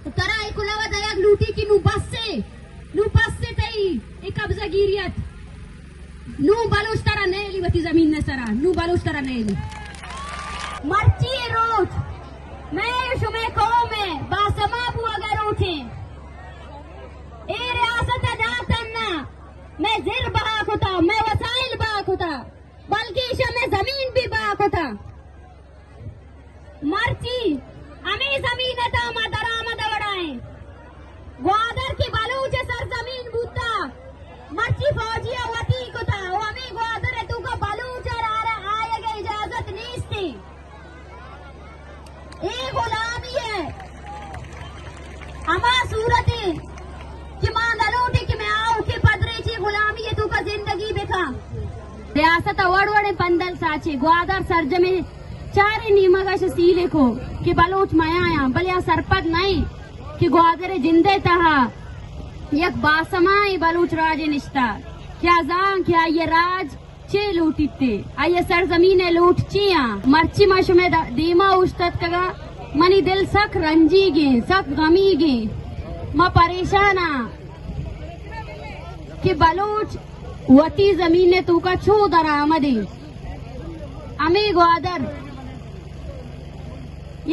ترا اے کلوہ دئیگ لوٹی کہ نوں بس اے، نوں بس اے تئی اے قبضہ گیریت۔ نوں بلوچ ترا نیلی وتی زمین ءِ سرا، نوں بلوچ ترا نیلی۔ مرچی اے روچ مئے شمئے قوم ءِ باسما بوگ ءِ روچ ایں۔ اے ریاست ءَ دات انا مئے زر بہا کتا، مئے وسائل بہا کتا، بلکہ ایشاں مئے زمین بھی بہا کتا۔ مرچی ہمے زمین ءِ تہا ما درآمد ءِ وڑا ایں۔ گوادر کہ بلوچ ءِ سرزمین بوتا، مرچی فوجی ءَ وتی کتا، و ہمے گوادر ءِ توکا بلوچ ءَ را آیگ ءِ اجازت نیست ایں۔ اے غلامی ءِ ہما صورت ایں کہ ما نہ لوٹیں کہ مئے آؤکیں پدریچ اے غلامی ءِ توکا زندگی بکن۔ ریاست ءَ وڑ وڑیں پندل ساچے، گوادر سرجمیں چاریں نیمگ ءَ اش سیل کو کہ بلوچ میایاں، بلے آ سرپد نہ ایں کہ گوادر ءِ جند ءِ تہا یک باسمائیں بلوچ راجے نشتہ کہ آ زان کہ آئی ءِ راج چے لوٹیت ءُ آئی ءِ سرزمین ءِ لوٹ چی آں۔ مرچی ما شمئے د-، دیما اوشتاتکگاں، منی دل سک رنجیگیں، سک غمیگیں، ما پریشان آں کہ بلوچ وتی زمین ءِ توکا چو درآمدیں۔ ہمے گوادر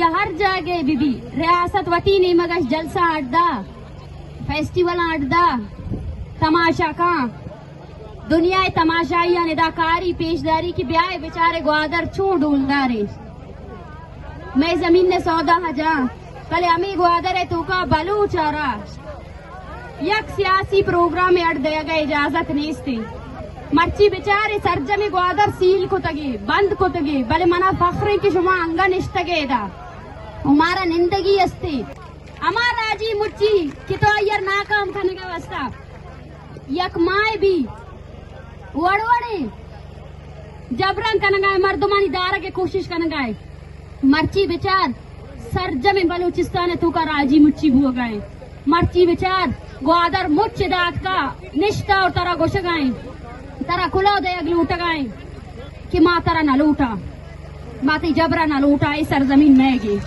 یا ہر جاگہ بہ بی، ریاست وتی نیمگ اش جلسہ اڈ دا، فیسٹیول اڈ دا، تماشا کاں، دنیا ءِ تماشائیاں ادا کاری پیش داری کہ بیائے بچارے گوادر چون ڈولداریں۔ مئے زمین ءِ سودا ہجاں، بلے ہمے گوادر ءِ توکا بلوچ ءَ را یک سیاسی پروگرامے اڈ دیگ ءِ اجازت نیست ایں۔ مرچی بچارے سرجمیں گوادر سیل کتگے، بند کتگے، بلے منا فخر ایں کہ شما انگہ نشتگے ادا و مارا نندگی است ایں۔ ہما راجی مچی کہ تو آئی ءَ را ناکام کنگ ءِ واسطہ یک ماہ بی وڑ وڑیں جبران کنگ ءَ، مردمانی دارگ ءِ کوشش کنگ ءَ۔ مرچی بچار، سرجمیں بلوچستان ءِ توکا راجی مچی بوگ ءَ ایں۔ مرچی بچار، گوادر مچ داتکا نشتہ اور ترا گوشگ ءَ ایں، ترا کلوہ دیگ لوٹگ ءَ ایں کہ ما ترا نہ لوٹاں، ما تئی جبر ءَ نہ لوٹاں، اے سرزمین مئیگ ایں۔